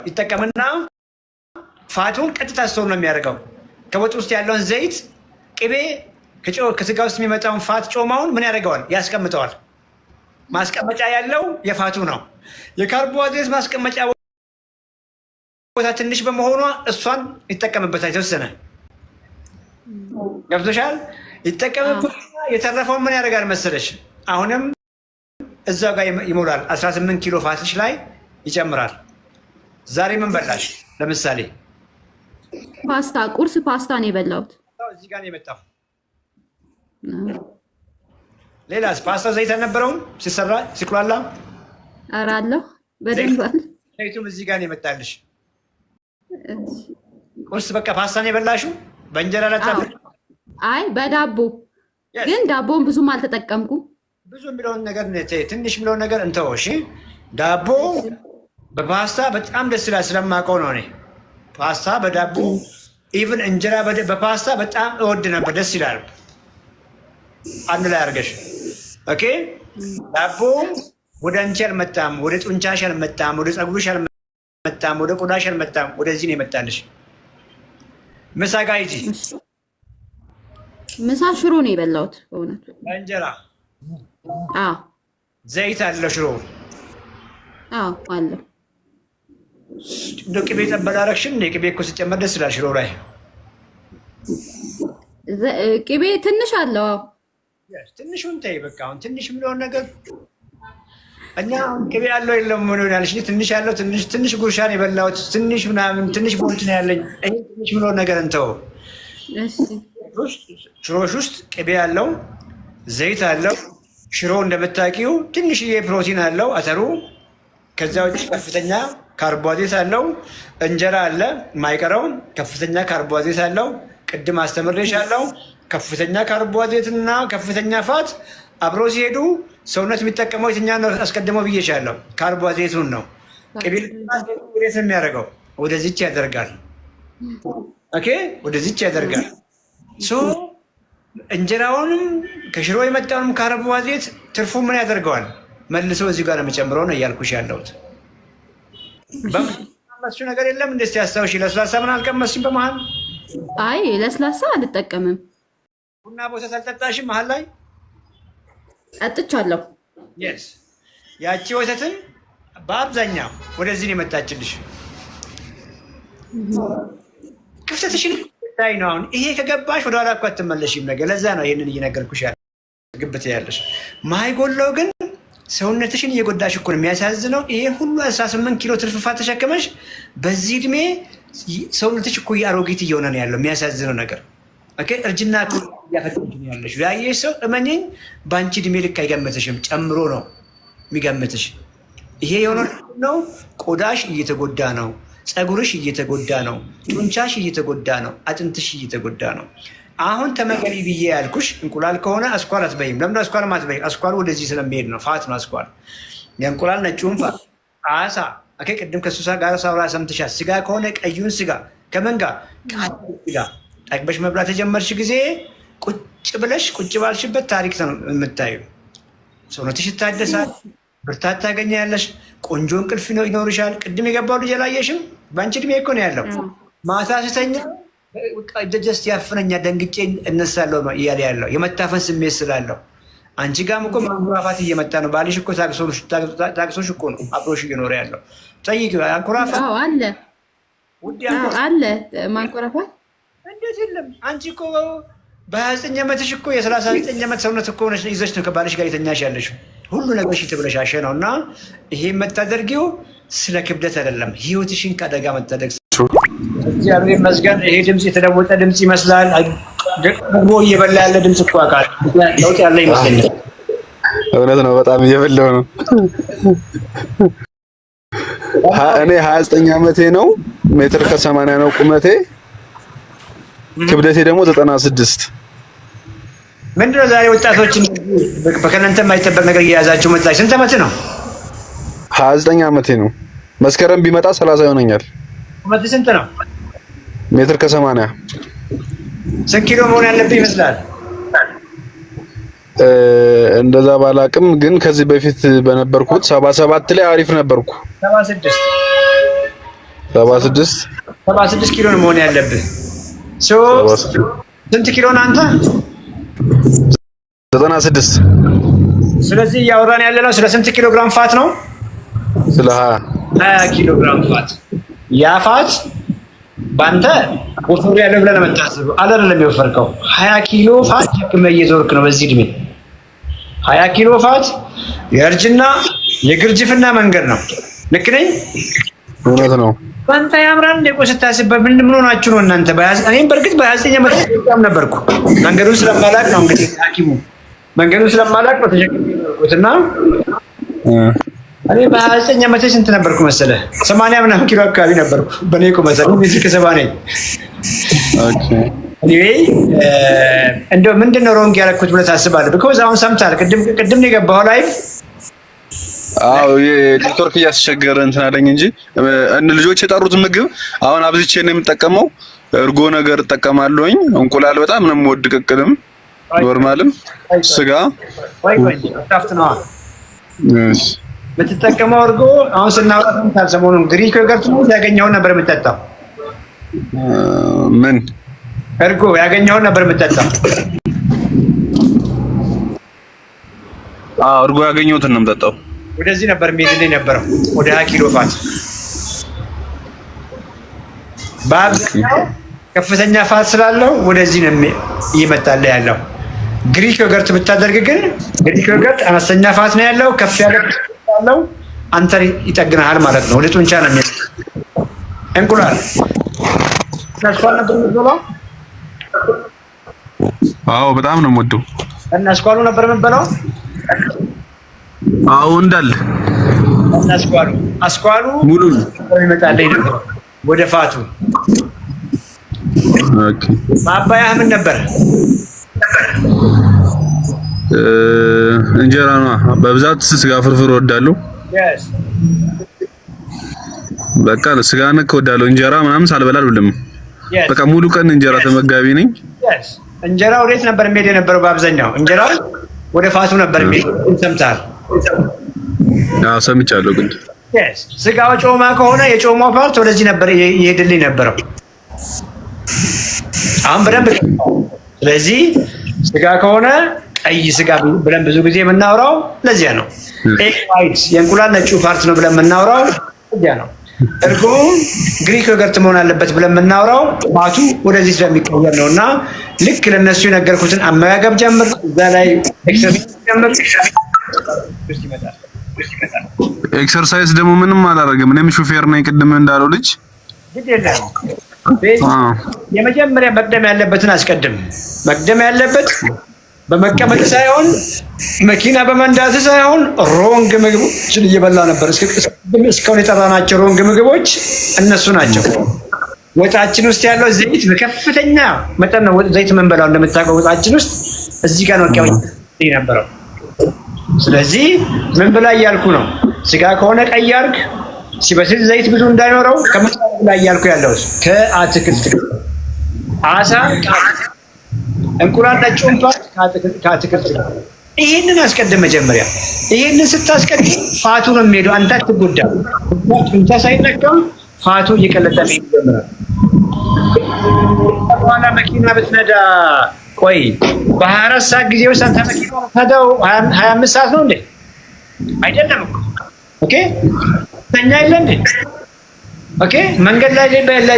ይጠቀምና fat ኡን ቀጥታ store ነው የሚያደርገው። ከወጥ ውስጥ ያለውን ዘይት፣ ቅቤ፣ ከስጋ ውስጥ የሚመጣውን fat ጮማውን ምን ያደርገዋል? ያስቀምጠዋል። ማስቀመጫ ያለው የ fat ኡ ነው። የካርቦሃይድሬት ማስቀመጫ ቦታ ትንሽ በመሆኗ እሷን ይጠቀምበታል። የተወሰነ ገብቶሻል? ይጠቀምበት፣ የተረፈውን ምን ያደርጋል መሰለሽ? አሁንም እዛው ጋር ይሞላል። 18 ኪሎ fat ሽ ላይ ይጨምራል። ዛሬ ምን በላሽ? ለምሳሌ ፓስታ፣ ቁርስ ፓስታ ነው የበላሁት። እዚህ ጋር ነው የመጣው። ሌላስ? ፓስታ ዘይት አልነበረውም ሲሰራ ሲቁላላ? ኧረ አለሁ በደንብ አለ። ዘይቱም እዚህ ጋር ነው የመጣልሽ። ቁርስ በቃ ፓስታ ነው የበላሽው በእንጀራ ላይ? አይ፣ በዳቦ ግን ዳቦን ብዙም አልተጠቀምኩም። ብዙ የሚለውን ነገር፣ ትንሽ የሚለውን ነገር እንተው። እሺ፣ ዳቦ በፓስታ በጣም ደስ ይላል፣ ስለማውቀው ነው እኔ። ፓስታ በዳቦ፣ even እንጀራ በፓስታ በጣም እወድ ነበር። ደስ ይላል። አንድ ላይ አድርገሽ፣ okay። ዳቦም ወደ አንቺ አልመጣም፣ ወደ ጡንቻሽ አልመጣም፣ ወደ ፀጉርሽ አልመጣም፣ ወደ ቆዳሽ አልመጣም። ወደዚህ ነው የመጣልሽ። ምሳ ጋ ሂጂ። ምሳ ሽሮ ነው የበላሁት በእውነቱ። በእንጀራ? አዎ። ዘይት አለው ሽሮ? አዎ፣ አለው። እንደ ቅቤ ጠበል አደረግሽም? እንደ ቅቤ እኮ ሲጨመር ደስ ይላል ሽሮ ላይ። ቅቤ ትንሽ አለው። አዎ። ትንሹን ተይ በቃ። አሁን ትንሽ የሚለውን ነገር እኛ አሁን ቅቤ ያለው የለም ምን ይሆናልሽ? ትንሽ ያለው፣ ትንሽ ትንሽ ጉርሻ ነው የበላሁት፣ ትንሽ ምናምን፣ ትንሽ ቦርጭ ነው ያለኝ። ይሄ ትንሽ የሚለውን ነገር እንተው። ሽሮሽ ውስጥ ቅቤ ያለው፣ ዘይት አለው። ሽሮ እንደምታውቂው ትንሽዬ ፕሮቲን አለው አተሩ። ከዚያ ውጭ ከፍተኛ ካርቦሃይድሬት አለው። እንጀራ አለ የማይቀረው፣ ከፍተኛ ካርቦሃይድሬት አለው። ቅድም አስተምሬሻለሁ። ከፍተኛ ካርቦሃይድሬት እና ከፍተኛ fat አብሮ ሲሄዱ ሰውነት የሚጠቀመው የትኛ ነው? አስቀድሞ ብዬሻለሁ። ካርቦሃይድሬቱን ነው። ቅቤ ወዴት ነው የሚያደርገው? ወደዚች ያደርጋል። Okay፣ ወደዚች ያደርጋል። So እንጀራውንም ከሽሮ የመጣውንም ካርቦሃይድሬት ትርፉ ምን ያደርገዋል? መልሶ እዚህ ጋር የሚጨምረው ነው እያልኩሽ ያለሁት። በመስሹ ነገር የለም እንደ ያስታውሽ። ለስላሳ ምን አልቀመስሽም በመሀል? አይ፣ ለስላሳ አልጠቀምም። ቡና በወተት አልጠጣሽም መሀል ላይ? ጠጥቻለሁ። Yes፣ ያቺ ወተትም በአብዛኛው ወደዚህ ነው የመጣችልሽ። ክፍተትሽን ታይ ነው። አሁን ይሄ ከገባሽ ወደኋላ እኮ አትመለሽም ነገር። ለዛ ነው ይህንን እየነገርኩሽ ያለ ግብት ያለሽ ማይጎለው ግን ሰውነትሽን እየጎዳሽ እኮ ነው። የሚያሳዝነው ይሄ ሁሉ 18 ኪሎ ትርፍ fat ተሸክመሽ በዚህ እድሜ ሰውነትሽ እኮ አሮጊት እየሆነ ነው ያለው። የሚያሳዝነው ነገር okay፣ እርጅና እኮ እያፈጠንሽ ነው ያለሽው። ያየሽ ሰው እመኚኝ በአንቺ እድሜ ልክ አይገምትሽም፣ ጨምሮ ነው የሚገምትሽ። ይሄ የሆነው ነው ቆዳሽ እየተጎዳ ነው፣ ፀጉርሽ እየተጎዳ ነው፣ ጡንቻሽ እየተጎዳ ነው፣ አጥንትሽ እየተጎዳ ነው። አሁን ተመገቢ ብዬ ያልኩሽ እንቁላል ከሆነ አስኳል አትበይም። ለምንድን አስኳል አትበይም? አስኳሉ ወደዚህ ስለሚሄድ ነው። Fat ነው አስኳል። የእንቁላል ነጭውን fat፣ አሳ፣ okay፣ ቅድም ከሱሳ ጋር ሳውራ ሰምተሻል። ስጋ ከሆነ ቀዩን ስጋ ከምን ጋር? ከአትክልት ጋር ጠግበሽ መብላት የጀመርሽ ጊዜ ቁጭ ብለሽ ቁጭ ባልሽበት ታሪክ ነው የምታዩ። ሰውነትሽ ይታደሳል፣ ብርታት ታገኛለሽ፣ ቆንጆ እንቅልፍ ይኖርሻል። ቅድም የገባው ልጅ አላየሽም? በአንቺ እድሜ እኮ ነው ያለው። ማታ ስተኛ just ያፍነኛል፣ ደንግጬ እነሳለሁ ነው እያለ ያለው፣ የመታፈን ስሜት ስላለው። አንቺ ጋርም እኮ ማንኮራፋት እየመጣ ነው። ባልሽ እኮ ታቅሶሽ እኮ ነው አብሮሽ እየኖረ ያለው። ጠይቂው። አንኮራፋት አለ። ውድ አለ ማንኮራፋት። እንዴት የለም? አንቺ እኮ በ29 ዓመትሽ እኮ የ39 ዓመት ሰውነት እኮ ሆነሽ ይዘሽ ነው ከባልሽ ጋር የተኛሽ ያለሽው። ሁሉ ነገርሽ የተበለሻሸ ነው። እና ይሄ የምታደርጊው ስለ ክብደት አይደለም፣ ህይወትሽን ከአደጋ መታደግ። እግዚአብሔር ይመስገን። ይሄ ድምፅ የተለወጠ ድምፅ ይመስላል። ደግሞ እየበላ ያለ ድምፅ እኮ አውቃለሁ። ለውጥ ያለ ይመስለኛል። እውነት ነው። በጣም እየበላሁ ነው። እኔ 29 ዓመቴ ነው። ሜትር ከ80 ነው ቁመቴ። ክብደቴ ደግሞ 96። ምንድነው ዛሬ ወጣቶች ከእናንተ የማይጠበቅ ነገር እየያዛችሁ መጣች? ስንት ዓመት ነው? 29 ዓመቴ ነው። መስከረም ቢመጣ 30 ይሆነኛል። ቁመት ስንት ነው? ሜትር ከ80። ስንት ኪሎ መሆን ያለብህ ይመስላል? እንደዛ ባላቅም ግን ከዚህ በፊት በነበርኩት 77 ላይ አሪፍ ነበርኩ። 76። 76። 76 ኪሎ ነው መሆን ያለብህ። So ስንት ኪሎ ነው አንተ? 96። ስለዚህ እያወራን ያለ ነው ስለ ስንት ኪሎ ግራም fat ነው? ስለ 20። 20 ኪሎ ግራም fat። ያ fat በአንተ ወፍሬ ያለው ብለህ ነው የምታስበው። አይደለም የወፈርከው። 20 ኪሎ fat ተሸክመህ እየዞርክ ነው በዚህ እድሜ። 20 ኪሎ fat የእርጅና የግርጅፍና መንገድ ነው። ልክ ነኝ? እውነት ነው። በአንተ ያምራል እንደ ቆይ ስታስብ ምን ሆናችሁ ነው እናንተ? እኔም በእርግጥ በ29 ዓመት በጣም ነበርኩ። መንገዱን ስለማላቅ ነው እንግዲህ፣ ሐኪሙ መንገዱን ስለማላቅ ነው ተሸክሜ የኖርኩት። እና እኔ በ29 ዓመቴ ስንት ነበርኩ መሰለህ? 80 ምናምን ኪሎ አካባቢ ነበርኩ። በእኔ ቁመት ሜትር ከ70 ነኝ። Anyway፣ እንደው ምንድን ነው wrong ያደረኩት ብለህ ታስባለህ? Because አሁን ሰምተሃል። ቅድም ቅድም ነው የገባኸው live። አዎ፣ የኔትወርክ እያስቸገረ እንትን አለኝ እንጂ ልጆች የጠሩት ምግብ አሁን አብዝቼ ነው የምጠቀመው። እርጎ ነገር እጠቀማለሁኝ። እንቁላል በጣም ነው የምወድ፣ ቅቅልም normal ም ስጋ። ቆይ ቆይ፣ ጣፍጥ ነዋ የምትጠቀመው እርጎ። አሁን ስናወራ ሰምተሃል። ሰሞኑን Greek yogurt ነው ያገኘኸውን ነበር የምጠጣው። ምን? እርጎ ያገኘኸውን ነበር የምጠጣው። አዎ፣ እርጎ ያገኘሁትን ነው የምጠጣው። ወደዚህ ነበር የሚሄድልኝ ነበረው፣ ወደ 20 ኪሎ fat። በአብዛኛው ከፍተኛ fat ስላለው ወደዚህ ነው እየመጣልህ ያለው። Greek yogurt ብታደርግ ግን Greek yogurt አነስተኛ fat ነው ያለው፣ ከፍ ያለ ያለው አንተን ይጠግናሃል ማለት ነው። ወደ ጡንቻ ነው የሚሄድ። እንቁላል አስኳል ነበር የምትበላው? አዎ፣ በጣም ነው የምወደው። እና አስኳሉ ነበር የምትበላው? አዎ፣ እንዳለ። እና አስኳሉ አስኳሉ ሙሉ ይመጣልኝ ነበር ወደ fat ኡ። ማባያህ ምን ነበር? እንጀራ ነው በብዛት። ስጋ ፍርፍር እወዳለሁ። በቃ ስጋ ነክ እወዳለሁ። እንጀራ ምናምን ሳልበላ አልውልም። በቃ ሙሉ ቀን እንጀራ ተመጋቢ ነኝ። እንጀራ ወዴት ነበር የሚሄድ የነበረው? በአብዛኛው እንጀራ ወደ fat ኡ ነበር የሚሄድ። ሰምተሃል? አዎ፣ ሰምቻለሁ። ግን ስጋው ጮማ ከሆነ የጮማው part ወደዚህ ነበር ይሄድልኝ ነበረው። አሁን በደንብ ስለዚህ ስጋ ከሆነ ቀይ ስጋ ብለን ብዙ ጊዜ የምናወራው ለዚያ ነው። Egg white የእንቁላል ነጩ part ነው ብለን የምናወራው ለዚያ ነው። እርጎ Greek yogurt መሆን አለበት ብለን የምናወራው fat ኡ ወደዚህ ስለሚቀየር ነው። እና ልክ ለእነሱ የነገርኩትን አመጋገብ ጀምር፣ እዛ ላይ exercise ጀምር፣ ውስጥ ይመጣል። Exercise ደግሞ ምንም አላደርግም። እኔም ሹፌር ነኝ ቅድም እንዳለው ልጅ። ግድ የለም፣ የመጀመሪያ መቅደም ያለበትን አስቀድም። መቅደም ያለበት በመቀመጥ ሳይሆን፣ መኪና በመንዳት ሳይሆን wrong ምግቦችን እየበላ ነበር። እስካሁን የጠራናቸው wrong ምግቦች እነሱ ናቸው። ወጣችን ውስጥ ያለው ዘይት በከፍተኛ መጠን ነው ዘይት የምንበላው እንደምታውቀው፣ ወጣችን ውስጥ እዚህ ጋር ነው ነበረው። ስለዚህ ምን ብላ እያልኩ ነው? ስጋ ከሆነ ቀይ አድርግ፣ ሲበስል ዘይት ብዙ እንዳይኖረው። ከምን ላይ እያልኩ ያለው? ከአትክልት፣ አሳ፣ እንቁላል፣ ነጩን part ከአትክልት ጋር። ይሄንን አስቀድም መጀመሪያ። ይሄንን ስታስቀድም fat ኡ ነው የሚሄደው፣ አንተ አትጎዳም። ጡንቻ ሳይነካ fat ኡ እየቀለጠ መሄድ ይጀምራል። በኋላ መኪና ብትነዳ፣ ቆይ፣ በ24 ሰዓት ጊዜ ውስጥ አንተ መኪና ብትነዳው 25 ሰዓት ነው እንዴ? አይደለም እኮ። Okay፣ ተኛ የለ እንዴ? Okay፣ መንገድ ላይ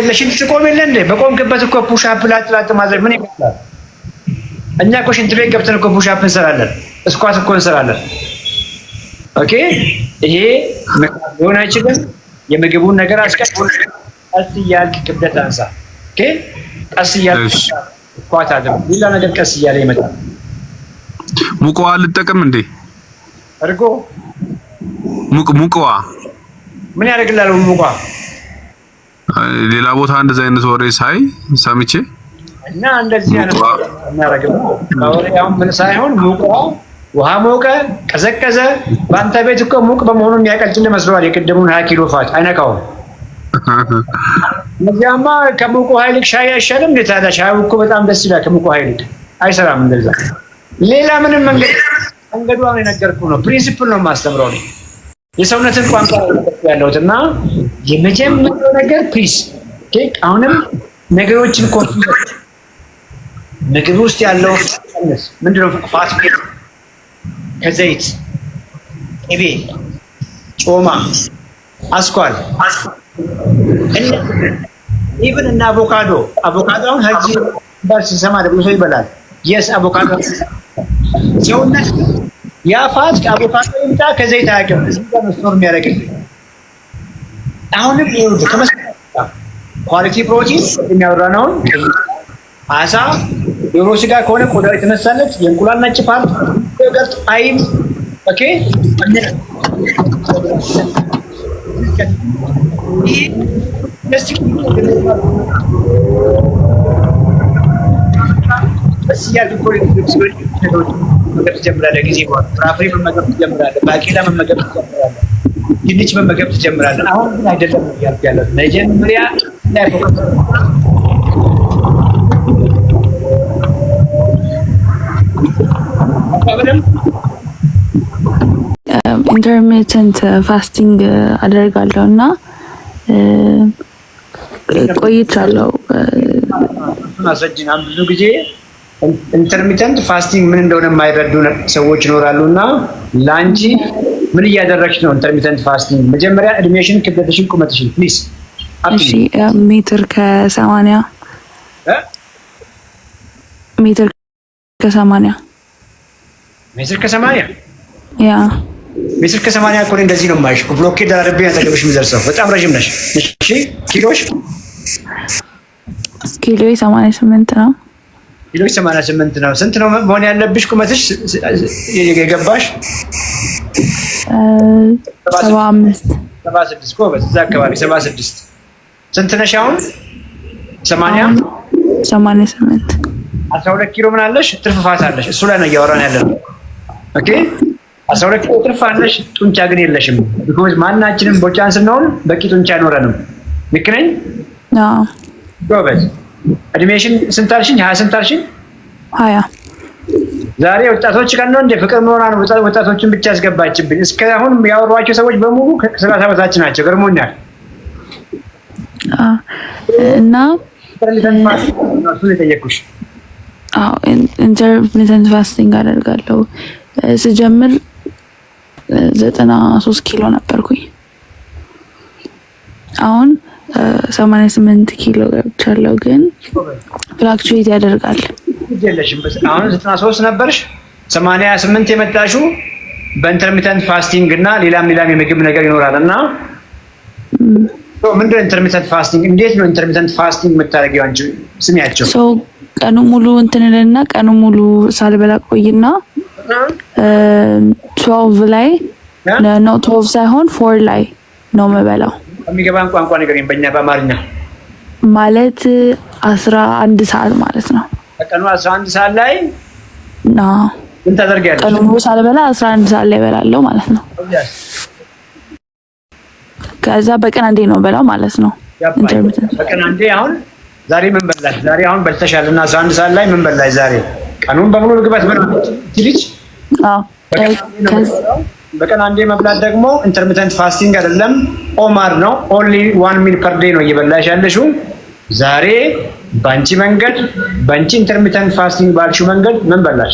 ለሽንት ትቆም የለ እንዴ? በቆምክበት እኮ push up ላጥ ላጥ ማድረግ ምን ይመስላል? እኛ እኮ ሽንት ቤት ገብተን እኮ push up እንሰራለን፣ squat እኮ እንሰራለን። Okay፣ ይሄ ሊሆን አይችልም። የምግቡን ነገር አስቀድም። ቀስ እያልክ ክብደት አንሳ። Okay፣ ቀስ እያልክ squat አድርግ። ሌላ ነገር ቀስ እያለ ይመጣል። ሙቅ ውሃ ልጠቀም እንዴ? እርጎ። ሙቅ ሙቅ ውሃ። ምን ያደርግልሃል? ሙቋ? ሌላ ቦታ እንደዚህ አይነት ወሬ ሳይ ሰምቼ። እና እንደዚህ አይነት የሚያደርገው ወሬ አሁን ምን ሳይሆን ሙቅ ውሃ ሞቀ ቀዘቀዘ፣ በአንተ ቤት እኮ ሙቅ በመሆኑ የሚያቀልጭልህ መስሎሃል። የቅድሙን 20 ኪሎ fat አይነካውም። እነዚያማ ከሙቅ ውሃ ይልቅ ሻይ አይሻልም? እንዴ ታዲያ ሻዩ እኮ በጣም ደስ ይላል። ከሙቅ ውሃ ይልቅ አይሰራም እንደዛ። ሌላ ምንም መንገድ መንገዱ አሁን የነገርኩህ ነው። Principle ነው የማስተምረው እኔ። የሰውነትን ቋንቋ ያለሁት እና የመጀመሪያው ነገር please አሁንም ነገሮችን confuse ምግብ ውስጥ ያለው ምንድነው? Fat ከዘይት፣ ቅቤ፣ ጮማ፣ አስኳል፣ even እና አቮካዶ። አቮካዶ አሁን healthy ባል ሲሰማ ደግሞ ሰው ይበላል። Yes፣ አቮካዶ ሰውነት ያ fat ከአቮካዶ ይምጣ ከዘይት አያውቅም። እዚህ ጋር ነው store የሚያደርግልኝ። አሁንም ይኸውልህ quality protein የሚያወራነውን አሳ፣ ዶሮ ስጋ ከሆነ ቆዳው የተነሳለት፣ የእንቁላል ነጭ part፣ yogurt፣ አይብ፣ okay። ይህ ደስ እያልክ እኮ መመገብ ትጀምራለህ። ጊዜ በኋላ ፍራፍሬ መመገብ ትጀምራለህ። ባቄላ መመገብ ትጀምራለህ። ድንች መመገብ ትጀምራለህ። አሁን ግን አይደለም እያልኩ ያለው መጀመሪያ ላይ focus በደንብ። Intermittent fasting አደርጋለሁ እና ቆይቻለሁ። አስረጅን። አሁን ብዙ ጊዜ intermittent fasting ምን እንደሆነ የማይረዱ ሰዎች ይኖራሉ እና ለአንቺ ምን እያደረግሽ ነው? Intermittent fasting መጀመሪያ እድሜሽን፣ ክብደትሽን፣ ቁመትሽን please። እሺ፣ ሜትር ከ80፣ ሜትር ከ80። ሜትር ከ80? ያ። ሜትር ከ80 እኮ እንደዚህ ነው የማይሽ። ብሎኬት ደራርቤ አጠገብሽ የምደርሰው፣ በጣም ረዥም ነሽ። እሺ፣ ኪሎሽ? ኪሎ 88 ነው። ኪሎሽ 88 ነው። ስንት ነው መሆን ያለብሽ ቁመትሽ የገባሽ? 75። 76፣ ጎበዝ። እዛ አካባቢ 76። ስንት ነሽ አሁን? 80? 88። 12 ኪሎ ምን አለሽ? ትርፍ fat አለሽ። እሱ ላይ ነው እያወራን ያለ ነው። Okay፣ 12 ኪሎ ትርፍ አለሽ፣ ጡንቻ ግን የለሽም። Because ማናችንም ቦጫን ስንሆን በቂ ጡንቻ አይኖረንም። ልክ ነኝ? አዎ። ጎበዝ። እድሜሽን ስንት አልሽኝ? 20 ስንት አልሽኝ? 20። ዛሬ ወጣቶች ቀን ነው እንደ ፍቅር መሆና ነው። ወጣቶችን ብቻ ያስገባችብኝ። እስከ አሁን ያወሯቸው ሰዎች በሙሉ ከ30 በታች ናቸው። ገርሞኛል። እና እሱን የጠየኩሽ። አዎ፣ intermittent fasting አደርጋለሁ። ስጀምር 93 ኪሎ ነበርኩኝ። አሁን 88 ኪሎ ገብቻለሁ፣ ግን fluctuate ያደርጋል። የለሽም። አሁን 93 ነበርሽ፣ 88 የመጣሽው በ intermittent fasting እና ሌላም ሌላም የምግብ ነገር ይኖራል እና ምንድን ነው intermittent fasting? እንዴት ነው intermittent fasting የምታደርጊው አንቺ? ስሚያቸው። So ቀኑ ሙሉ እንትንልና ቀኑ ሙሉ ሳልበላ ቆይና 12 ላይ ነው፣ 12 ሳይሆን 4 ላይ ነው የምበላው። የሚገባን ቋንቋ ንገሪኝ፣ በእኛ በአማርኛ። ማለት 11 ሰዓት ማለት ነው። ከቀኑ 11 ሰዓት ላይ ና ምን ታደርጊያለሽ? ቀኑ ሙሉ ሳልበላ 11 ሰዓት ላይ እበላለሁ ማለት ነው። ከዛ በቀን አንዴ ነው በላው ማለት ነው። Intermittent በቀን አንዴ። አሁን ዛሬ ምን በላሽ? ዛሬ አሁን በልተሻል እና 11 ሰዓት ላይ ምን በላሽ ዛሬ? ቀኑን በሙሉ ምግባት ምን ልጅ አዎ። በቀን አንዴ መብላት ደግሞ intermittent fasting አይደለም፣ OMAD ነው። Only one meal per day ነው እየበላሽ ያለሽው። ዛሬ በአንቺ መንገድ፣ በአንቺ intermittent fasting ባልሽው መንገድ ምን በላሽ?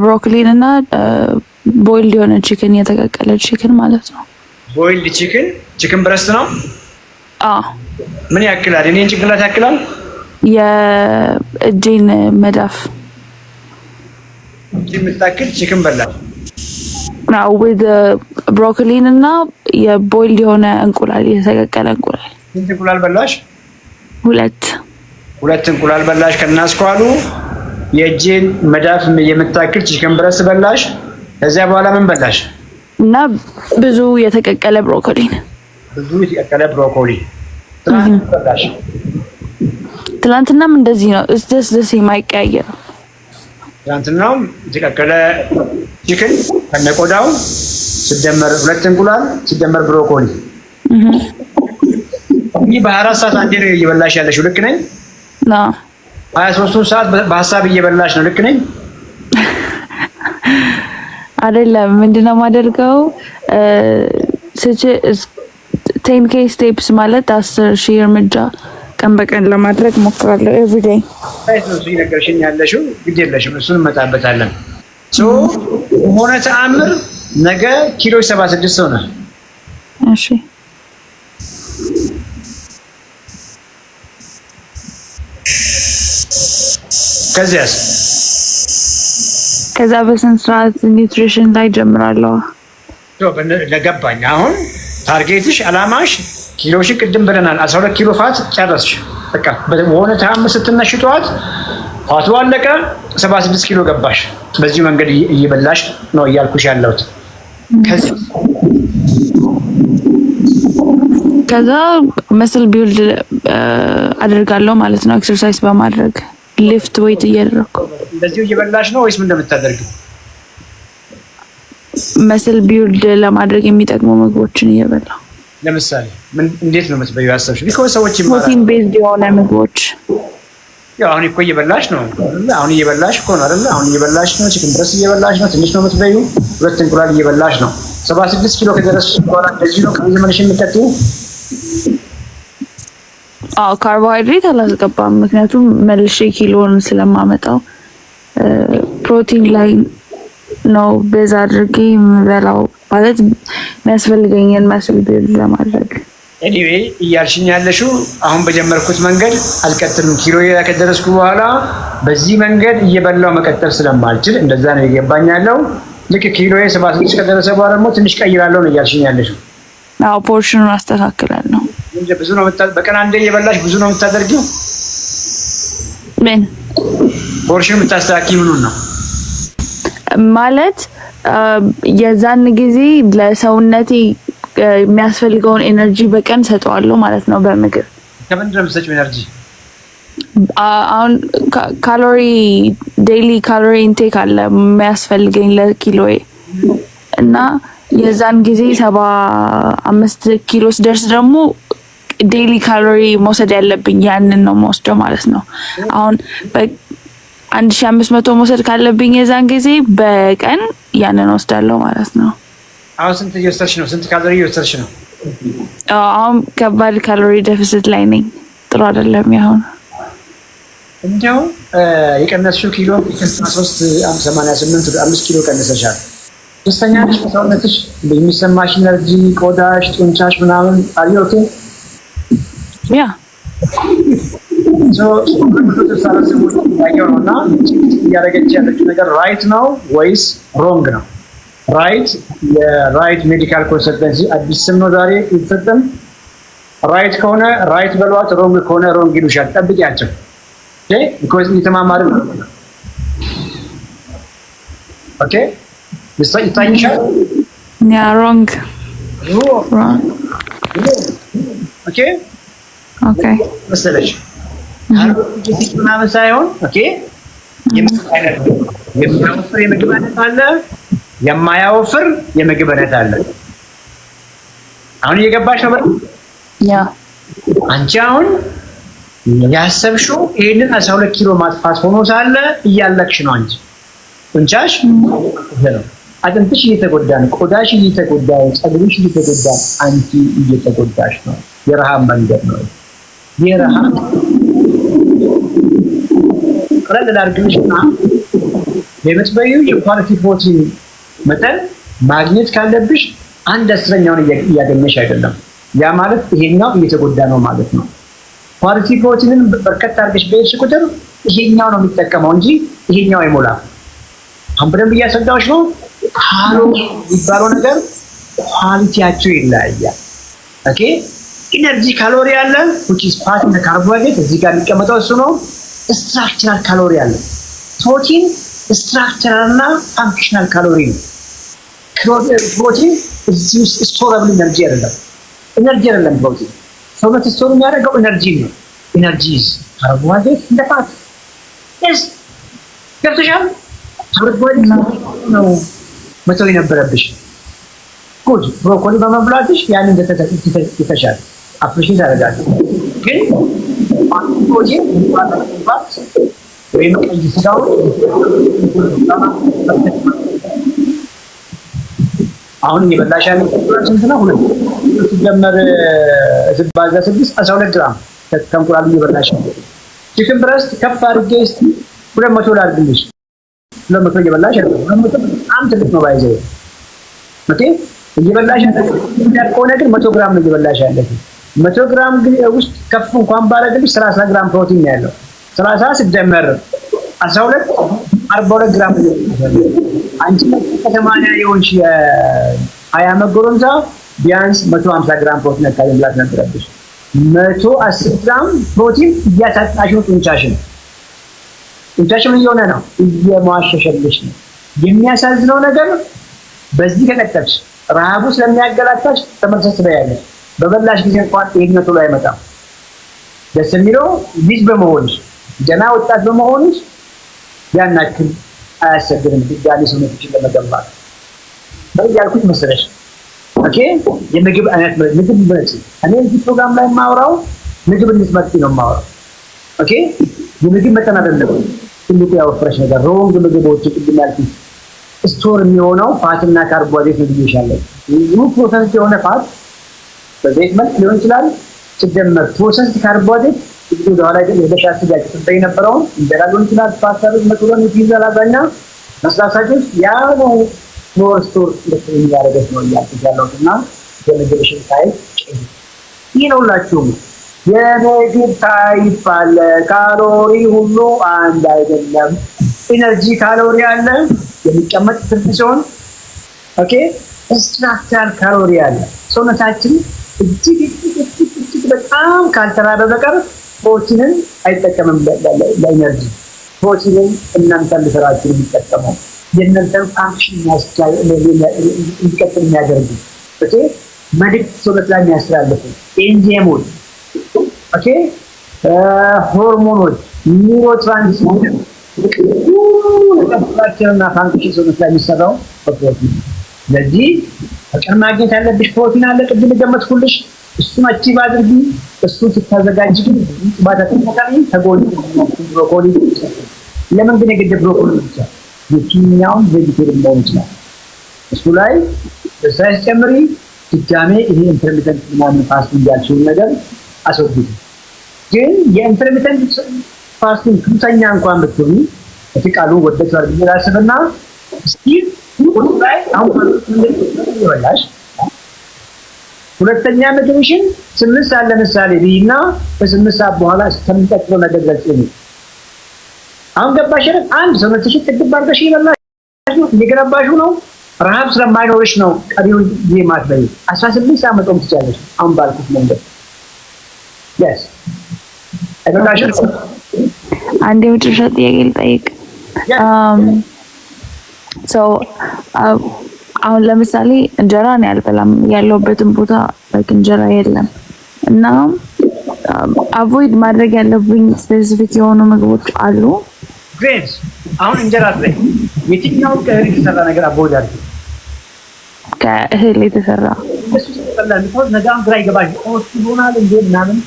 ብሮኮሊን እና boiled የሆነ chicken፣ የተቀቀለ chicken ማለት ነው። Boiled chicken፣ chicken breast ነው። አዎ። ምን ያክላል? እኔን ጭንቅላት ያክላል? የእጄን መዳፍ። የምታክል chicken በላሽ። With broccoli ን እና የ boiled የሆነ እንቁላል፣ የተቀቀለ እንቁላል። ስንት እንቁላል በላሽ? ሁለት። ሁለት እንቁላል በላሽ ከናስኳሉ፣ የእጄን መዳፍ የምታክል chicken breast በላሽ። ከዚያ በኋላ ምን በላሽ? እና ብዙ የተቀቀለ ብሮኮሊን። ብዙ የተቀቀለ ብሮኮሊ። ትናንት በላሽ? ትናንትናም እንደዚህ ነው። it's the same፣ አይቀያየርም። ትናንትናውም የተቀቀለ chicken ከነቆዳው ሲደመር ሁለት እንቁላል ሲደመር ብሮኮሊ። ይህ በ24 ሰዓት አንዴ ነው እየበላሽ ያለሽው። ልክ ነኝ? 23ቱን ሰዓት በሀሳብ እየበላሽ ነው። ልክ ነኝ? አይደለም። ምንድነው የማደርገው? 10K steps ማለት 10,000 እርምጃ ቀን በቀን ለማድረግ ሞክራለሁ everyday። ነው እሱ እየነገርሽኝ ያለሽው። ግድ የለሽም፣ እሱን እንመጣበታለን። ሆነ ተአምር ነገ ኪሎ 76 ሆነ። እሺ። ከዚያስ? ከዛ በስነ ስርዓት nutrition ላይ ጀምራለሁ። ለገባኝ አሁን target ሽ አላማሽ ኪሎሽን ቅድም ብለናል፣ 12 ኪሎ fat ጨረስሽ። በቃ በሆነ ተአምር ስትነሽ ጠዋት fat ኡ አለቀ፣ 76 ኪሎ ገባሽ። በዚህ መንገድ እየበላሽ ነው እያልኩሽ ያለሁት። ከዚህ ከዛ muscle build አደርጋለሁ ማለት ነው። Exercise በማድረግ፣ lift weight እያደረኩ። እንደዚሁ እየበላሽ ነው ወይስ ምን እንደምታደርጊው? Muscle build ለማድረግ የሚጠቅሙ ምግቦችን እየበላሁ። ለምሳሌ ምን፣ እንዴት ነው የምትበይው ያሰብሽ? Because ሰዎች ይማራሉ። Protein based የሆነ ምግቦች። ያው አሁን እኮ እየበላሽ ነው አይደለ? አሁን እየበላሽ እኮ ነው አይደለ? አሁን እየበላሽ ነው። Chicken breast እየበላሽ ነው። ትንሽ ነው የምትበይው። ሁለት እንቁላል እየበላሽ ነው። 76 ኪሎ ከደረስሽ በኋላ እንደዚህ ነው ከዚህ ዘመንሽ የምትቀጥይው? አዎ፣ ካርቦሃይድሬት አላስገባም፣ ምክንያቱም መልሼ ኪሎን ስለማመጣው ፕሮቲን ላይ ነው base አድርጌ የምበላው፣ ማለት የሚያስፈልገኝን muscle build ለማድረግ። Anyway እያልሽኝ ያለሽው አሁን በጀመርኩት መንገድ አልቀጥልም፣ ኪሎ ከደረስኩ በኋላ በዚህ መንገድ እየበላው መቀጠል ስለማልችል፣ እንደዛ ነው የገባኝ ያለው። ልክ ኪሎ 76 ከደረሰ በኋላ ደግሞ ትንሽ ቀይራለሁ ነው እያልሽኝ ያለሽው። አዎ፣ portion ኑን አስተካክላለሁ። ብዙ ነው፣ በቀን አንዴ እየበላሽ ብዙ ነው የምታደርጊው? ምን? Portion የምታስተካኪ ምኑን ነው? ማለት የዛን ጊዜ ለሰውነቴ የሚያስፈልገውን energy በቀን ሰጠዋለሁ ማለት ነው በምግብ። ከምንድን ነው የምትሰጪው energy? አሁን calorie፣ daily calorie intake አለ የሚያስፈልገኝ ለኪሎዬ እና የዛን ጊዜ 75 ኪሎ ስደርስ ደግሞ daily calorie መውሰድ ያለብኝ ያንን ነው መወስደው ማለት ነው። አሁን 1500 መውሰድ ካለብኝ የዛን ጊዜ በቀን ያንን ወስዳለሁ ማለት ነው። አሁን ስንት እየወሰድሽ ነው? ስንት ካሎሪ እየወሰድሽ ነው? አሁን ከባድ calorie deficit ላይ ነኝ። ጥሩ አይደለም ያሁን። እንዲያው የቀነስሽው ኪሎ ከ93 88 ወደ 5 ኪሎ ቀንሰሻል። ደስተኛ ነሽ በሰውነትሽ? የሚሰማሽ energy፣ ቆዳሽ፣ ጡንቻሽ ምናምን are you okay? Yeah. ያየው ነው እና እያደረገች ያለችው ነገር right ነው ወይስ wrong ነው? Right የ Right Medical Consultancy አዲስ ስም ነው ዛሬ የተሰጠን። Right ከሆነ right በሏት፣ wrong ከሆነ wrong ይሉሻል። ጠብቂያቸው። Because እየተማማርን ነው። Okay፣ ይታይሻል። Yeah, wrong. Okay. Okay. መሰለሽ ምናምን ሳይሆን okay፣ የምግብ አይነት፣ የሚያወፍር የምግብ አይነት አለ፣ የማያወፍር የምግብ አይነት አለ። አሁን እየገባሽ ነው? Yeah. አንቺ አሁን ያሰብሽው ይህንን 12 ኪሎ ማጥፋት ሆኖ ሳለ እያለቅሽ ነው። አንቺ ጡንቻሽ ነው፣ አጥንትሽ እየተጎዳ ነው፣ ቆዳሽ እየተጎዳ ነው፣ ፀጉርሽ እየተጎዳ፣ አንቺ እየተጎዳሽ ነው። የረሃብ መንገድ ነው። የረሃብ ቀለል ላድርግልሽና የምትበይው የ quality protein መጠን ማግኘት ካለብሽ አንድ አስረኛውን እያገኘሽ አይደለም። ያ ማለት ይሄኛው እየተጎዳ ነው ማለት ነው። Quality protein ን በርከት አድርገሽ በሄድሽ ቁጥር ይሄኛው ነው የሚጠቀመው እንጂ ይሄኛው አይሞላም። አሁን በደንብ እያስረዳሁሽ ነው። ካሎሪ የሚባለው ነገር quality ያቸው ይለያያል። Okay፣ energy calorie አለ፣ which is fat እና ካርቦሃይድሬት እዚህ ጋር የሚቀመጠው እሱ ነው። Structural calorie አለ። ፕሮቲን structural እና functional calorie ነው። ፕሮቲን እዚህ ውስጥ storable energy አይደለም፣ energy አይደለም። ፕሮቲን ሰውነት store የሚያደርገው energy ነው። Energy is carbohydrate and fat ስ ገብቶሻል? ካርቦሃይድሬት ነው መተው የነበረብሽ። Good፣ ብሮኮሊ በመብላትሽ ያንን የተሻለ appreciate አደርጋለሁ። ግን ፕሮቲን ወይም ቀይ ስጋውን አሁን እየበላሽ ያለ ስንት ነው? ሁለት ሲደመር ሲባዛ 6፣ 12 ግራም ከእንቁላሉ እየበላሽ ያለ። Chicken breast ከፍ አድርጌ እስኪ 200 ላድርግልሽ። 200 እየበላሽ ያለ፣ 200 በጣም ትልቅ ነው። By the way, okay፣ እየበላሽ ያለ ከሆነ ግን 100 ግራም ነው እየበላሽ ያለ። 100 ግራም ውስጥ ከፍ እንኳን ባረግልሽ 30 ግራም ፕሮቲን ነው ያለው። 30 ሲደመር 12፣ 42 ግራም ነው። አንቺ ከ80 የሆንሽ የ20 ዓመት ጎረምሳ ቢያንስ 150 ግራም ፕሮቲን አካባቢ መብላት ነበረብሽ። 110 ግራም ፕሮቲን እያሳጣሽው ጡንቻሽን፣ ጡንቻሽን እየሆነ ነው፣ እየሟሸሸልሽ ነው። የሚያሳዝነው ነገር በዚህ ከቀጠልሽ ረሃቡ ስለሚያገላታሽ ተመልሰሽ ትበያለሽ። በበላሽ ጊዜ እንኳን ይሄኛው ቶሎ አይመጣም። ደስ የሚለው ልጅ በመሆንሽ፣ ገና ወጣት በመሆንሽ ያን ያክል አያስቸግርም። ድጋሚ ሰውነትሽን ለመገንባት በይ ያልኩት መሰለሽ። Okay፣ የምግብ አይነት ምግብ ምረጪ። እኔ እዚህ ፕሮግራም ላይ የማወራው ምግብ እንድትመርጪ ነው የማወራው። Okay፣ የምግብ መጠን አይደለም ትልቁ ያወፈረሽ ነገር። Wrong ምግቦች፣ ቅድም ያልኩት store የሚሆነው fat ና ካርቦሃይድሬት ነው ብዬሻለሁ። ብዙ process የሆነ fat በዘይት መልክ ሊሆን ይችላል። ሲደመር process ካርቦሃይድሬት እንግዲህ ወደኋላ ሄደሽ አስቢያቸው ስትበይ የነበረውን እንጀራ ሊሆን ይችላል፣ ፓስታ፣ ሩዝ፣ መኮረኒ፣ ፒዛ፣ ላዛኛ፣ ለስላሳ ጁስ፣ ያ ነው more store እንድትል የሚያደርገሽ ነው እያልኩሽ ያለሁት። እና የምግብሽን type ይህ ነው። ሁላችሁም የምግብ type አለ። ካሎሪ ሁሉ አንድ አይደለም። Energy calorie አለ፣ የሚቀመጥ ትርፍ ሲሆን፣ okay፣ structural calorie አለ። ሰውነታችን እጅግ እጅግ እጅግ እጅግ በጣም ካልተራበ በቀር ፕሮቲንን አይጠቀምም ለ energy። ፕሮቲንን እናንተን ልስራችሁ የሚጠቀመው የእናንተን function እንዲቀጥል የሚያደርጉ፣ okay፣ መልዕክት ሰውነት ላይ የሚያስተላልፉ ኤንዛይሞች፣ okay፣ ሆርሞኖች፣ neurotransmitter እና function ሰውነት ላይ የሚሰራው በፕሮቲን። ስለዚህ በቀን ማግኘት ያለብሽ ፕሮቲን አለ፣ ቅድም የገመትኩልሽ፣ እሱን achieve አድርጊ። እሱን ስታዘጋጅ ግን ብዙ ቅባት አትጠቀሚ። ከጎን ብሮኮሊ። ለምን ግን የግድ ብሮኮሊ ብቻ? የትኛውን vegetable መሆን ይችላል። እሱ ላይ ሳይዝ ጨምሪ። ድጋሜ ይሄ intermittent ምናምን fasting ያልሽውን ነገር አስወግጂ። ግን የ intermittent fasting ሱሰኛ እንኳን ብትሆኒ፣ እቲ ቃሉ ወደችዋል ብዬ ላስብና፣ still ላይ አሁን ይበላሽ ሁለተኛ ምግብሽን 8 ሰዓት ለምሳሌ ብይና ከ8 ሰዓት በኋላ እስከሚቀጥለው ነገር ድረስ ጾሚ። አሁን ገባሽ አይደል? አንድ ሰውነትሽን ጥግብ አድርገሽ እየበላሽ ነው፣ እየገነባሽው ነው። ረሃብ ስለማይኖርሽ ነው ቀሪውን ጊዜ ማትበይ። 18 ሰዓት መጾም ትችያለሽ። አሁን ባልኩት መንገድ yes አይበቃሽም? አንድ የመጨረሻ ጥያቄ ልጠይቅ። So አሁን ለምሳሌ እንጀራ እኔ አልበላም፣ ያለሁበትን ቦታ like እንጀራ የለም እና avoid ማድረግ ያለብኝ specific የሆኑ ምግቦች አሉ? Great። አሁን እንጀራ ላይ የትኛውን ከእህል የተሰራ ነገር avoid አድርጊ። ከእህል የተሰራ እሱ ስለቀላል because ነገም ግራ ይገባል። Oat ይሆናል እንዴ ምናምን፣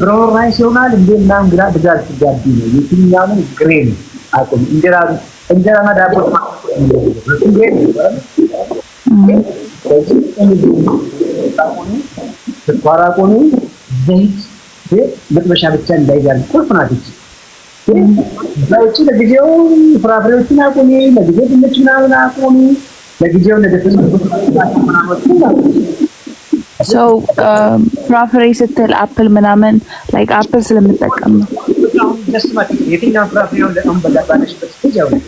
brown rice ይሆናል እንዴ ምናምን ግራ ግራ ትጋቢ ነው። የትኛውን grain አቁም። እንጀራ እንጀራና ዳቦ grain፣ ስለዚህ ስኳር አቁሚ፣ ዘይት መጥበሻ ብቻ እንዳይዛል ቁልፍ ናት እቺ። በውጭ ለጊዜው ፍራፍሬዎችን አቁሚ፣ ለጊዜው ድንች ምናምን አቁሚ፣ ለጊዜው ነገስት So ፍራፍሬ ስትል apple ምናምን፣ like apple ስለምጠቀም ነው። የትኛውን ፍራፍሬ አሁን ባለሽበት stage አሁን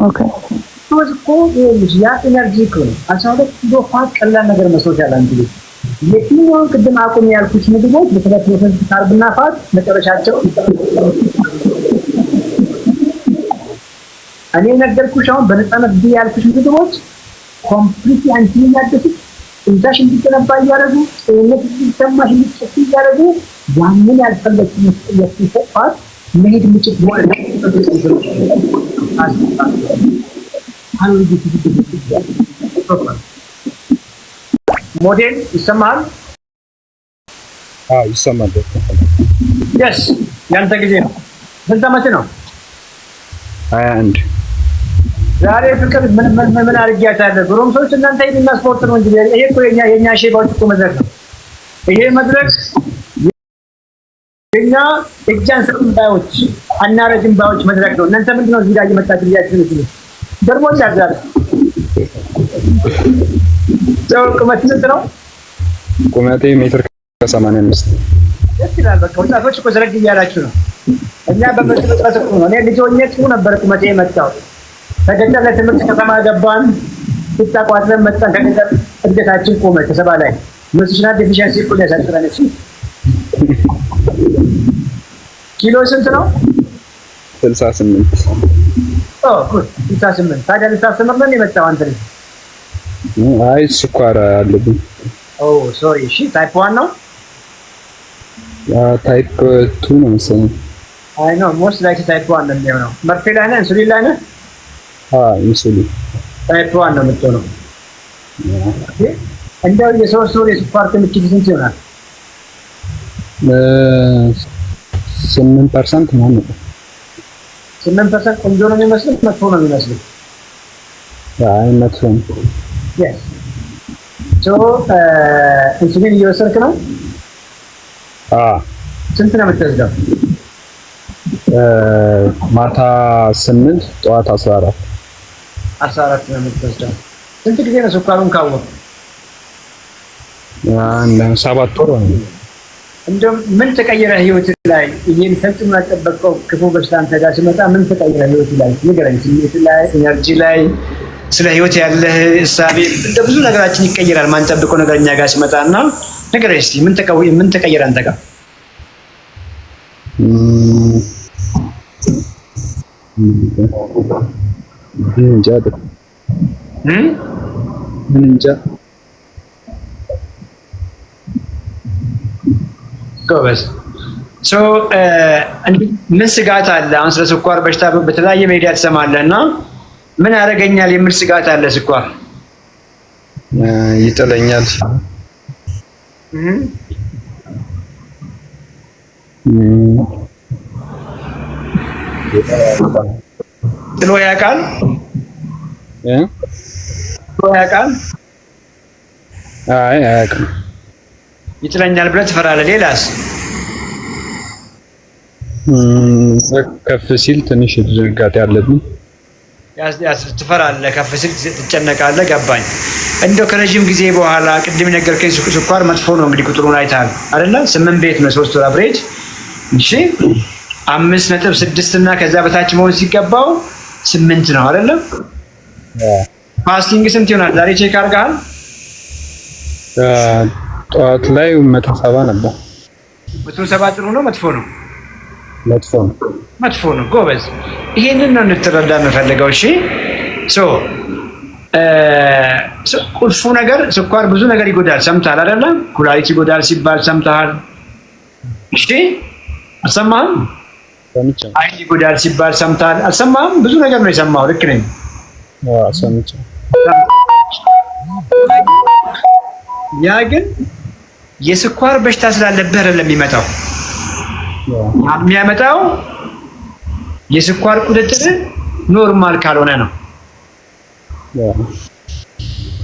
Okay. እኮ ይኸውልሽ ያ energy እኮ ነው። 12 ኪሎ fat ቀላል ነገር መስሎሻል አንቺ ልጅ። የትኛውን ቅድም አቁም ያልኩሽ ምግቦች በተለይ process carb ና fat መጨረሻቸው እኔ ነገርኩሽ። አሁን በነፃነት ብዬ ያልኩሽ ምግቦች complete አንቺን የሚያደሱት፣ ጡንቻሽ እንዲገነባ እያደረጉ፣ ጤንነት እንዲሰማሽ እንዲጠቂ እያደረጉ፣ ያንን ያልፈለግሽ fat መሄድ የምችል ካሎሪ deficit። ሞዴል ይሰማሃል? አዎ ይሰማል። Yes፣ ያንተ ጊዜ ነው። ስንት ዓመት ነው? 21። ዛሬ ፍቅር ምን ምን ምን አድርጊያታለሁ? ጎረምሶች እናንተ ሂዱና ስፖርት ነው እንጂ ይሄ እኮ የኛ ሼባዎች እኮ መድረክ ነው። ይሄ መድረክ የኛ እጅ አንሰጥም ባዮች፣ አናረጅም ባዮች መድረክ ነው። እናንተ ምንድን ነው እዚህ ጋር እየመጣችሁ ልጃችሁ የምትሉት? ደግሞ እንዳዛለ ሰው ቁመት ስንት ነው? ቁመቴ ሜትር ከ85። ደስ ይላል። በቃ ወጣቶች እኮ ዘረግ እያላችሁ ነው። እኛ በምግብ እጥረት እኮ ነው። እኔ ልጅ ሆኜ ጥሩ ነበር ቁመቴ የመጣው። ከገጠር ለትምህርት ከተማ ገባን። ቂጣ ቋጥረን መጣን። ከገጠር እድገታችን ቆመ። ከ70 ላይ nutritional deficiency እኮ ነው ያሳጥረን። እሱ ኪሎ ስንት ነው? 68። Oh good፣ 68። ታዲያ ልታስተምር ነው የመጣው አንተ ልጅ? አይ፣ ስኳር አለብኝ። Oh sorry። እሺ፣ type 1 ነው? Type 2 ነው መሰለኝ። I know, most likely type 1 ነው የሚሆነው። መርፌ ላይ ነህ? ኢንሱሊን ላይ ነህ? አዎ፣ ኢንሱሊን። Type 1 ነው የምትሆነው። እንደው የ3 ወር የስኳር ክምችት ስንት ይሆናል? 8% ምናምን ነው። 8% ቆንጆ ነው የሚመስለው መጥፎ ነው የሚመስለው? አይ፣ መጥፎ ነው። Yes, so ኢንሱሊን እየወሰድክ ነው? አዎ። ስንት ነው የምትወስደው? ማታ 8፣ ጠዋት 14። 14 ነው የምትወስደው። ስንት ጊዜ ነው ስኳሩን ካወቅክ? 7 ወር ነው። እንደውም ምን ተቀየረ ህይወት ላይ? ይሄን ፈጽሞ ያልጠበቀው ክፉ በሽታ አንተ ጋር ሲመጣ ምን ተቀየረ ህይወት ላይ? ንገረኝ። ስሜት ላይ፣ energy ላይ፣ ስለ ህይወት ያለህ እሳቤ፣ እንደ ብዙ ነገራችን ይቀየራል። ማንጠብቀው ነገር እኛ ጋር ሲመጣ እና ንገረኝ እስኪ ምን ተቀየረ አንተ ጋር? እንጃ፣ ምን እንጃ። ጎበዝ። ምን ስጋት አለ? አሁን ስለ ስኳር በሽታ በተለያየ ሚዲያ ትሰማለህ እና ምን ያደርገኛል የሚል ስጋት አለ። ስኳር ይጥለኛል። ጥሎ ያውቃል? ጥሎ ያውቃል? አይ፣ አያውቅም። ይጥለኛል ብለህ ትፈራለህ። ሌላስ? ከፍ ሲል ትንሽ ድንጋጤ አለብኝ። ትፈራለህ፣ ከፍ ሲል ትጨነቃለህ። ገባኝ። እንደው ከረዥም ጊዜ በኋላ ቅድም ነገርከኝ ስኳር መጥፎ ነው። እንግዲህ ቁጥሩን አይተሃል አይደለ? ስምንት ቤት ነው 3 ወር average። እሺ፣ 5.6 እና ከዛ በታች መሆን ሲገባው 8 ነው አይደለም? Fasting ስንት ይሆናል? ዛሬ check አድርገሃል? ጠዋት ላይ 170 ነበር። 170 ጥሩ ነው መጥፎ ነው? መጥፎ ነው። መጥፎ ነው። ጎበዝ። ይሄንን ነው እንድትረዳ የምፈልገው። እሺ፣ so ቁልፉ ነገር ስኳር ብዙ ነገር ይጎዳል። ሰምተሃል አይደለም? ኩላሊት ይጎዳል ሲባል ሰምተሃል? እሺ፣ አልሰማህም? አይን ይጎዳል ሲባል ሰምተሃል? አልሰማህም? ብዙ ነገር ነው የሰማኸው። ልክ ነኝ? ሰምቻለሁ። ያ ግን የስኳር በሽታ ስላለብህ አይደለም የሚመጣው። የሚያመጣው የስኳር ቁጥጥር normal ካልሆነ ነው።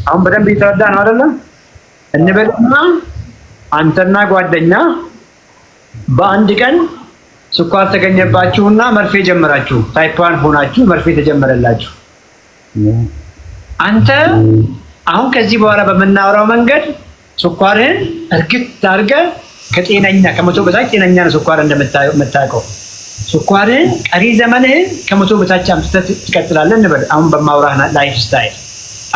አሁን በደንብ እየተረዳ ነው አይደለ? እንበልና አንተና ጓደኛ በአንድ ቀን ስኳር ተገኘባችሁና መርፌ ጀመራችሁ። Type 1 ሆናችሁ መርፌ ተጀመረላችሁ። አንተ አሁን ከዚህ በኋላ በምናወራው መንገድ ስኳርህን እርግት አድርገህ ከጤነኛ ከ100 በታች፣ ጤነኛ ነው ስኳር እንደምታውቀው፣ ስኳርህን ቀሪ ዘመንህን ከ100 በታች አምጥተህ ትቀጥላለህ እንበል። አሁን በማውራህ lifestyle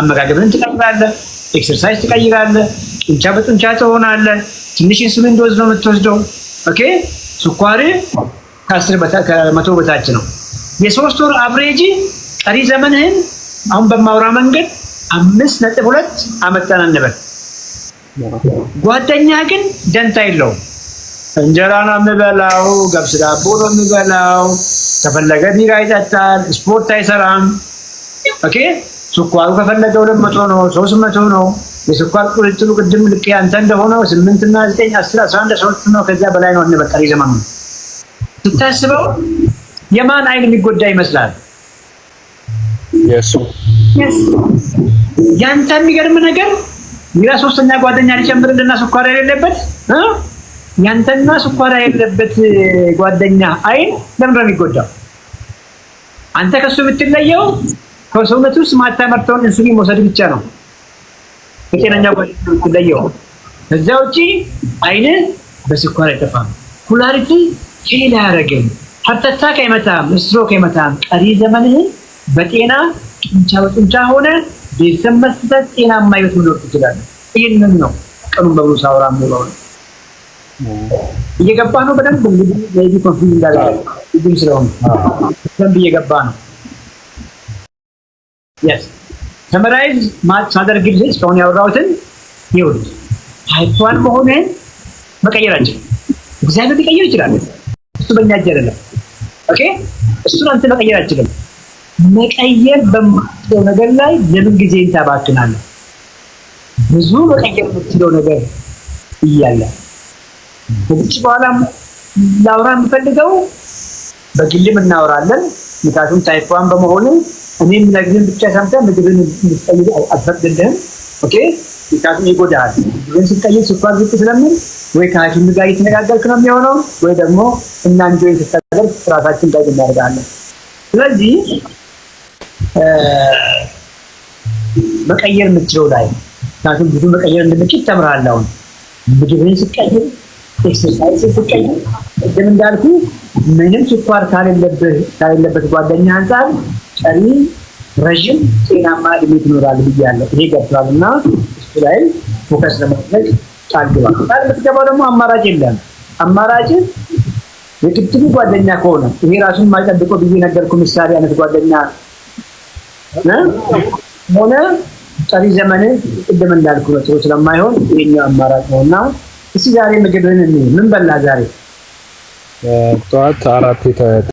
አመጋገብን ትቀይራለህ፣ exercise ትቀይራለህ፣ ጡንቻ በጡንቻ ትሆናለህ። ትንሽ insulin dose ነው የምትወስደው። Okay፣ ስኳር ከ100 በታች ነው። የ3 ወር average ቀሪ ዘመንህን አሁን በማውራ መንገድ 5.2 አመጣን እንበል። ጓደኛ ግን ደንታ የለውም። እንጀራ ነው የምበላው፣ ገብስ ዳቦ ነው የምበላው፣ ከፈለገ ቢራ ይጠጣል፣ ስፖርት አይሰራም። Okay፣ ስኳሩ ከፈለገ 200 ነው፣ 300 ነው። የስኳር ቁጥጥሩ ቅድም ልክ ያንተ እንደሆነው 8 እና 9 10 11 12 ነው፣ ከዚያ በላይ ነው እንበል። ቀሪ ዘመኑ ስታስበው የማን አይን የሚጎዳ ይመስላል? የእሱ። ያንተ የሚገርም ነገር ሌላ ሶስተኛ ጓደኛ ሊጨምርልና ስኳር የሌለበት፣ ያንተና ስኳር የሌለበት ጓደኛ አይን ለምንድን ነው የሚጎዳው? አንተ ከሱ የምትለየው ከሰውነት ውስጥ ማታመርተውን ኢንሱሊን መውሰድ ብቻ ነው ከጤነኛ ጓደኛ የምትለየው። ከዚያ ውጪ አይን በስኳር አይጠፋም። ኩላሊት fail አያደርግም። Heart attack አይመታም። ስትሮክ አይመታም። ቀሪ ዘመንህን በጤና ጡንቻ በጡንቻ ሆነ ቤተሰብ መስርተህ ጤናማ ህይወት መኖር ትችላለህ። ይህንን ነው ቀኑን በሙሉ ሳወራ የምውለው ነው። እየገባ ነው በደንብ። እንግዲህ maybe confuse እንዳለ ስለሆነ በደንብ እየገባ ነው። Yes, summarize ሳደርግልህ እስካሁን ያወራሁትን ይኸውልህ፣ type 1 መሆንህን መቀየር አንችልም። እግዚአብሔር ሊቀይር ይችላል። እሱ በእኛ እጅ አይደለም። Okay፣ እሱን አንተ መቀየር አችልም። መቀየር በማትችለው ነገር ላይ ለምን ጊዜ ታባክናለህ? ብዙ መቀየር የምትችለው ነገር እያለ። ከዚች በኋላ ላውራ የምፈልገው በግልም እናወራለን። ምክንያቱም type 1 በመሆኑ እኔም ነግርህን ብቻ ሰምተህ ምግብን እንድትቀይር አልፈቅድልህም። Okay፣ ምክንያቱም ይጎዳሃል። ምግብን ስትቀይር ስኳር ዝቅ ስለሚል ወይ ከሐኪም ጋር እየተነጋገርክ ነው የሚሆነው፣ ወይ ደግሞ እና enjoy ስታደርግ ራሳችን guide እናደርጋለን። ስለዚህ መቀየር የምትችለው ላይ፣ ምክንያቱም ብዙ መቀየር እንደምችል ተምረሃል። አሁን ምግብህን ስትቀይር፣ exercise ስትቀይር፣ ቅድም እንዳልኩ ምንም ስኳር ከሌለበት ጓደኛ አንጻር ቀሪ ረዥም ጤናማ እድሜ ትኖራለህ ብያለሁ። ይሄ ገብቷል እና እሱ ላይ focus ለማድረግ ቃል ግባ። ቃል የምትገባው ደግሞ አማራጭ የለም። አማራጭ የቅድሙ ጓደኛ ከሆነ፣ ይሄ ራሱን የማይጠብቀው ብዬ ነገርኩህ፣ ምሳሌ አይነት ጓደኛ ሆነ ቀሪ ዘመን ቅድም እንዳልኩ ነው ጥሩ ስለማይሆን ይሄኛው አማራጭ ነው። እና እስኪ ዛሬ ምግብህን እንይ። ምን በላ ዛሬ? ጠዋት አራት